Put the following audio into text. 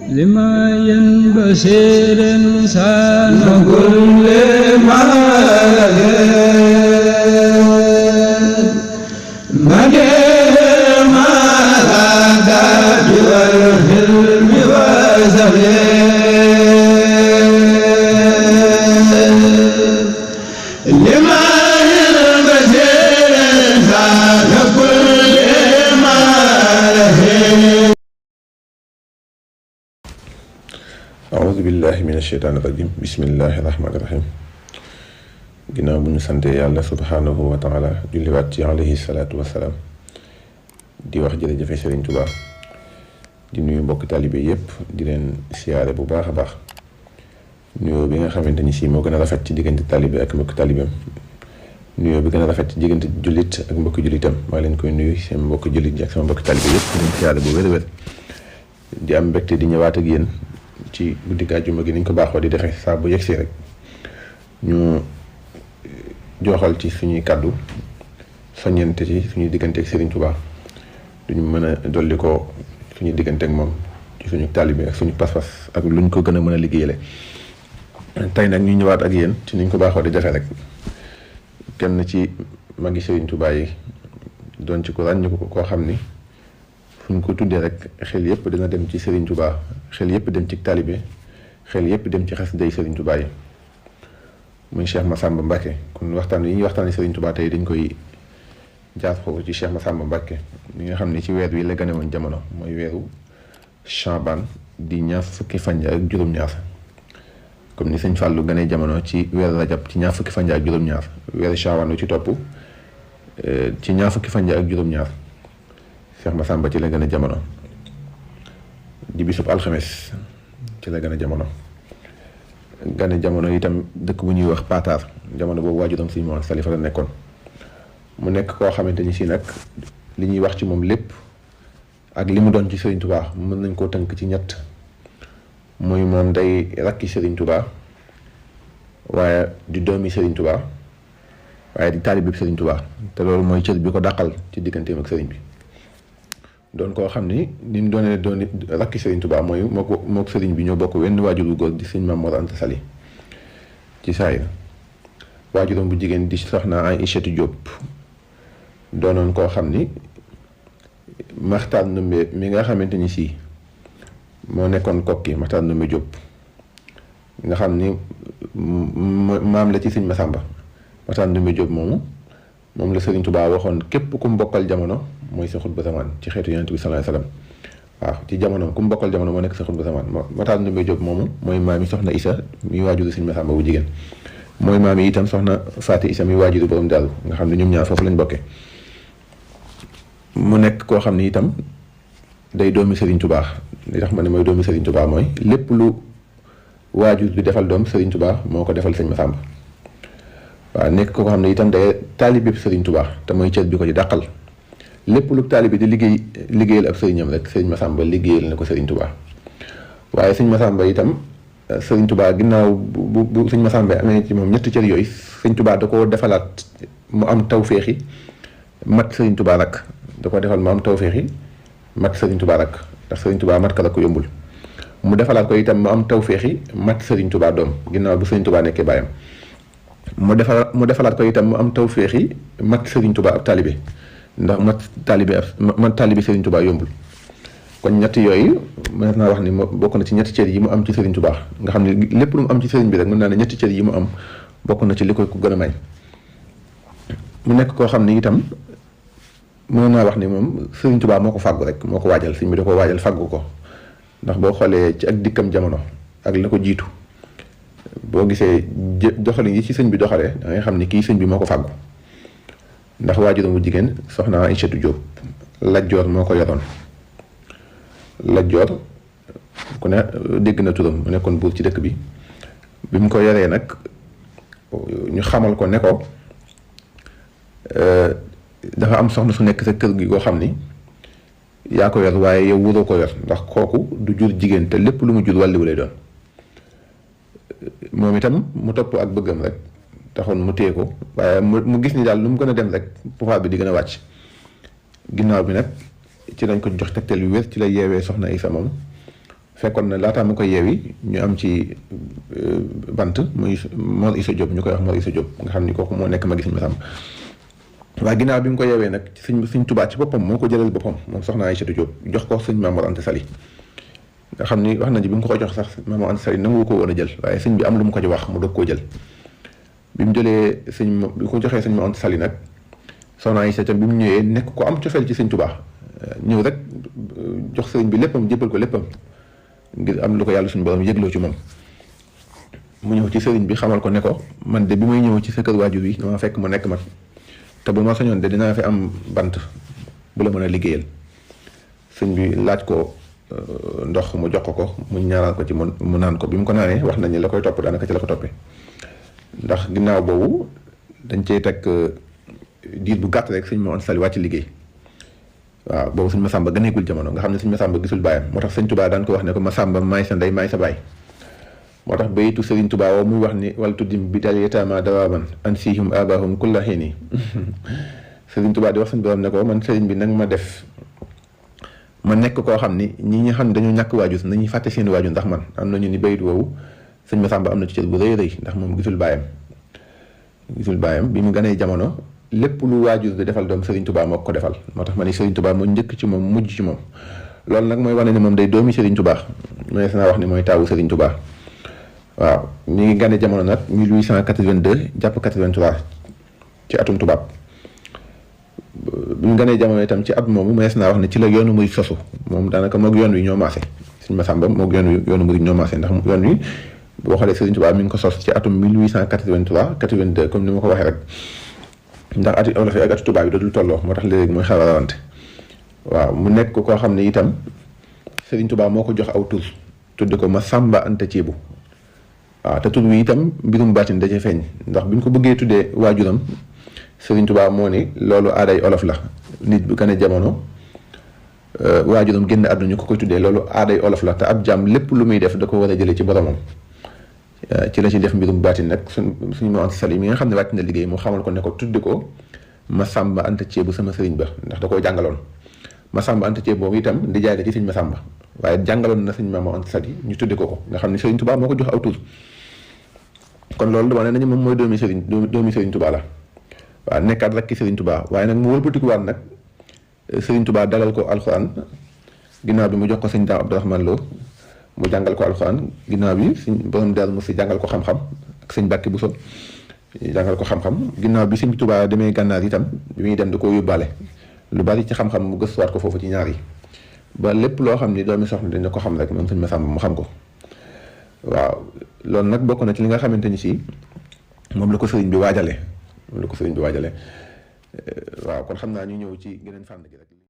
لما ينبسر إنسان كل ما مدير ما العادات والحلم والزهير لما ينبسر إنسان كل ما أعوذ بالله من الشيطان الرجيم بسم الله الرحمن الرحيم ginnaaw bu ñu sante yàlla subhanahu wa taala julliwaat ci alayhi salaatu wasalaam di wax jërëjëfe Sëriñ Tuubaa di nuyu mbokki taalibe yépp di leen siyaare bu baax a baax nuyoo bi nga xamante ni si moo gën a rafet ci diggante taalibe ak mbokki taalibeem nuyoo bi gën a rafet ci diggante jullit ak mbokki jullitam maa leen koy nuyu seen mbokki jullit ak sama mbokki taalibe yépp di leen siyaare bu wér-wér di am mbégte di ñëwaat ak yéen ci guddi àjjuma gi niñ ko baaxoo di defee saa bu yegsi rek ñu joxal ci suñuy kàddu soññente ci suñuy diggante ak Serigne Touba duñu mën a dolli ko suñuy diggante ak moom ci suñu taalibe ak suñu pas-pas ak luñ ko gën a mën a liggéeyale tey nag ñu ñëwaat ak yéen ci niñ ko baaxoo di defee rek kenn ci magi Serigne Touba yi doon ci ko ràññu ko koo xam ni fu ñu ko tuddee rek xel yépp dina dem ci Serigne Touba xel yépp dem ci taalibe xel yépp dem ci xasida Serigne Touba yi muy Cheikh Massamba Mbacké kon waxtaan yi ñuy waxtaanee Serigne Touba tey dañ koy jaar foofu ci Cheikh Massamba Mbacké mi nga xam ne ci weer wi la gane woon jamono mooy weeru Chaban di ñaar fukki fan ak juróom-ñaar comme ni sëñ Fallou gane jamono ci weeru Rajab ci ñaar fukki fan ak juróom-ñaar weeru Chaban lu ci topp ci ñaar fukki fan ak juróom-ñaar Cheikh Massamba ci la gën a jamono di bisub alxames ci la gën a jamono gane jamono itam dëkk bu ñuy wax Pataar jamono boobu waajuram Sëriñ Mor Salifa la nekkoon mu nekk koo xamante ni si nag li ñuy wax ci moom lépp ak li mu doon ci Serigne Touba mën nañ koo tënk ci ñett muy moom day rakki Serigne Touba waaye di doomi Serigne Touba waaye di taalibe bi Serigne Touba te loolu mooy cër bi ko dàqal ci digganteem ak Serigne bi doon koo xam ni ni mu doonee doon rakki Serigne Touba mooy moo Serigne bi ñoo bokk wenn waajuru góor di Serigne Mame Mor Anta Sali ci saayir waajuram bu jigéen di soxna Aïchatou Diop doonoon koo xam ni Maxtaar Ndumbe mi nga xamante ni si moo nekkoon kokki Maxtaar Ndumbe Diop nga xam ni maam la ci Serigne Massamba Maxtaar Ndumbe Diop moom la Serigne Touba waxoon képp ku mu bokkal jamono mooy sa xutba zamaan ci xeetu Yonent bi sallallahu alayhi wasallam waaw ci jamono ku mu bokkal jamono moo nekk sa xutba zamaan Maxtaar Ndumbe Diop moomu mooy maam yi soxna Issa mi waajuru Serigne Massamba bu jigéen mooy maam yi itam soxna Faati Issa mi waajuru borom Daaru nga xam ne ñoom ñaar foofu lañ bokkee mu nekk koo xam ne itam day doomi Serigne Touba li tax ma ne mooy doomi Serigne Touba mooy lépp lu waajur bi defal doom Serigne Touba moo ko defal Serigne Massamba waaw nekk koo xam ne itam day taalibe Serigne Touba te mooy cër bi ko ci dàqal lépp lu taalibe di liggéeyal ab sëriñam rek Serigne Massamba liggéeyal na ko Serigne Touba waaye Serigne Massamba itam Serigne Touba ginnaaw bu Serigne Massamba amee ci moom ñetti cër yooyu Serigne Touba da koo defalaat mu am tawféexi mat Serigne Touba rak da ko defal mu am tawféexi mat Serigne Touba rak ndax Serigne Touba mat ka la ko yombul mu defalaat ko itam mu am tawféexi mat Serigne Touba doom ginnaaw bu Serigne Touba nekkee baayam mu defalaat ko itam mu am tawféexi mat Serigne Touba ab taalibe ndax mat taalibe Serigne Touba yombul kon ñett yooyu mën naa wax ni bokk na ci ñetti cër yi mu am ci Serigne Touba nga xam ne lépp lu mu am ci Serigne bi rek mën naa ne ñetti cër yi mu am bokk na ci li koy ku gën a may mu nekk koo xam ne itam mën naa wax ni moom Serigne Touba moo ko fàggu rek moo ko waajal Serigne bi da ko waajal fàggu ko ndax boo xoolee ci ak dikkam jamono ak la ko jiitu boo gisee doxalin yi ci sëñ bi doxalee da ngay xam ni kii sëñ bi moo ko fàggu ndax waajuram bu jigéen soxna Aïchatou Diop Lat Joor moo ko yoroon Lat Joor ku ne dégg na turam mu nekkoon buur ci dëkk bi bi mu ko yoree nag ñu xamal ko ne ko dafa am soxna su nekk sa kër gi koo xam ni yaa ko yor waaye yow wuroo ko yor ndax kooku du jur jigéen te lépp lu mu jur wàlliwu lay doon moom itam mu topp ak bëggam rek taxoon mu téye ko waaye mu gis ni daal lu mu gën a dem rek pouvoir bi di gën a wàcc ginnaaw bi nag ci lañ ko jox tegtal yu wér ci la yeewee soxna Isa moom fekkoon na laataa mu koy yeewi ñu am ci bant muy Mor Issa Diop ñu koy wax Mor Issa Diop nga xam ni kooku moo nekk magi Sëñ Massamba waaye ginnaaw bi mu ko yeewee nag Sëñ Tuubaa ci boppam moo ko jëlal boppam moom soxna Aïssatou Diop jox ko sëñ Maam Mor Anta Sali nga xam ni wax nañu bi mu ko jox sax Maam Mor Anta Sali nangu ko woon a jël waaye sëñ bi am lu mu ko ci wax mu doog koo jël bi mu jëlee bi ko joxee sëñ Maam Anta Sali nag soxna Aïssatou bi mu ñëwee nekk ko am cofeel ci Sëñ Tuubaa ñëw rek jox sëriñ bi léppam jébbal ko léppam ngir am lu ko yàlla suñu borom yëgloo ci moom mu ñëw ci sëriñ bi xamal ko ne ko man de bi may ñëw ci sa kër waajur yi dama fekk mu nekk mag te bu ma sañoon de dinaa fi am bant bu la mën a liggéeyal sëñ bi laaj ko ndox mu jox ko mu ñaanal ko ci mu naan ko bi mu ko naanee wax nañ ne la koy topp daanaka ci la ko toppee ndax ginnaaw boobu dañ cey teg diir bu gàtt rek sëñ Maam Anta Sali wàcc liggéey waaw boobu sëñ Massamba gëneegul jamono nga xam ne sëñ Massamba gisul baayam moo tax sëñ Touba daan ko wax ne ko Massamba maay sa ndey maay sa baay moo tax bayitu sëriñ Touba woo muy wax ni wala tuddim bi dal yetaama dawaban an sihum abahum kulla xiini sëriñ Touba di wax sëñ borom ne ko man sëriñ bi nag ma def ma nekk koo xam ni ñi xam ne dañu ñàkk waajur nañuy fàtte seen waajur ndax man am nañu ni bayit woowu sëñ Massamba am na ci cër bu rëy rëy ndax moom gisul baayam bi mu ganee jamono lépp lu waajur di defal doom Serigne Touba moo ko defal moo tax ma ni Serigne Touba moo njëkk ci moom mujj ci moom loolu nag mooy wane ne moom day doomi Serigne Touba mais naa wax ni mooy taawu Serigne Touba waaw mi ngi gane jamono nag 1882 jàpp 83 ci atum tubaab bi mu ganee jamono itam ci at moomu mënees naa wax ne ci la yoonu murid sosu moom daanaka moog yoon wi ñoo maase Sëñ Massamba moog yoonu murid ñoo maase ndax yoon wi boo xoolee Serigne Touba mi ngi ko sos ci atum 1883 82 comme ni ma ko waxee rek ndax ati olof yi ak ati tubaab yi dootul tolloo moo tax léegi mooy xaw a rawante waaw mu nekk koo xam ne itam Serigne Touba moo ko jox aw tur tudd ko Massamba Anta Ceebu waaw te tur bi itam mbirum baatin da cee feeñ ndax bu ñu ko bëggee tuddee waajuram Serigne Touba moo ni loolu aaday olof la nit bu gane jamono waajuram génn àdduna ñu ko koy tuddee loolu aaday olof la te ab jàmm lépp lu muy def da ko war a jëlee ci boromam ci la ci def mbirum baatin nag suñu Maam Anta Sali mi nga xam ne wàcc na liggéey mu xamal ko ne ko tudde ko Massamba Anta Ceebu sama sëriñ ba ndax da koy jàngaloon Massamba Anta Ceebu boobu itam di jaay la ci sëñ Massamba waaye jàngaloon na sëñ Maam Anta Sali ñu tudde ko nga xam ne Sëriñ Touba moo ko jox aw tur kon loolu wane nañu moom mooy doomi Sëriñ Touba la waaw nekkaat rek ki Sëriñ Touba waaye nag mu wëlbatikuwaat nag Sëriñ Touba dalal ko alxuraan ginnaaw bi mu jox ko sëñ Daam Abdourahmane Lo mu jàngal ko alxuraan ginnaaw bi suñ borom Daaru Muxti jàngal ko xam-xam ak sëñ Bàkki Buso jàngal ko xam-xam ginnaaw bi sëñ Touba demee gànnaar itam bi muy dem da koo yóbbaale lu bari ci xam-xam mu gëstuwaat ko foofu ci ñaar yi ba lépp loo xam ni doomi soxna dañ ko xam rek moom sëñ Massamba mu xam ko waaw loolu nag bokk na ci li nga xamante ni si moom la ko sëriñ bi waajale waaw kon xam naa ñu ñëw ci geneen fànn gi rek